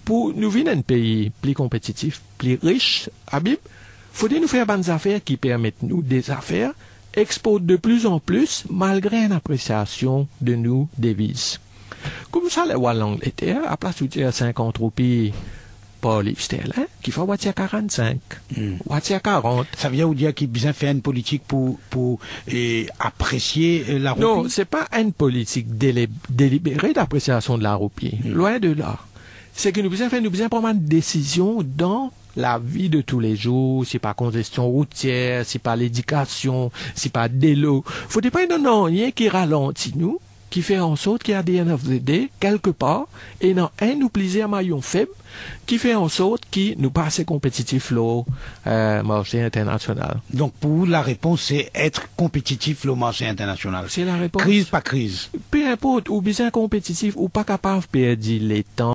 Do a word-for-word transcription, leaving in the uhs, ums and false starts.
Pou nou vinn enn pei pli konpetitif, pli rich, Habib, fode nou fer bann zafer ki permet nou de zafer, export de plus en plus malgre enn apresiasion de nou deviz. Koumsa ler ou al Langleter, aplas ou tir sinkant roupi par liv sterlin, kifer ou tir karant-sink, hmm, ou tir karant. Savedir ou dir ki bizin fer enn politik pou, pou, eh, apresie, eh, laroupi? Non, se pa enn politik dele-, delibere d'apresiasion de laroupi. Hmm. Lwin de la. Se ki nou bizin fer, nou bizin pran bann desizion dan lavi de toulezour, si pa konzestion routier, si pa ledikasion, si pa delo. Fode pa ena nanye ki ralanti nou, ki fer ansort ki at the end of the day, kelkepar, ena enn ou plizier mayon feb, ki fer ansort ki nou pa ase konpetitif lor, eh, marse internasional. Donk, pou ou, larepons, se et konpetitif lor marse internasional. Se larepons. Kriz pa kriz. Pe inport, ou bizin konpetitif, ou pa kapav perdi letan.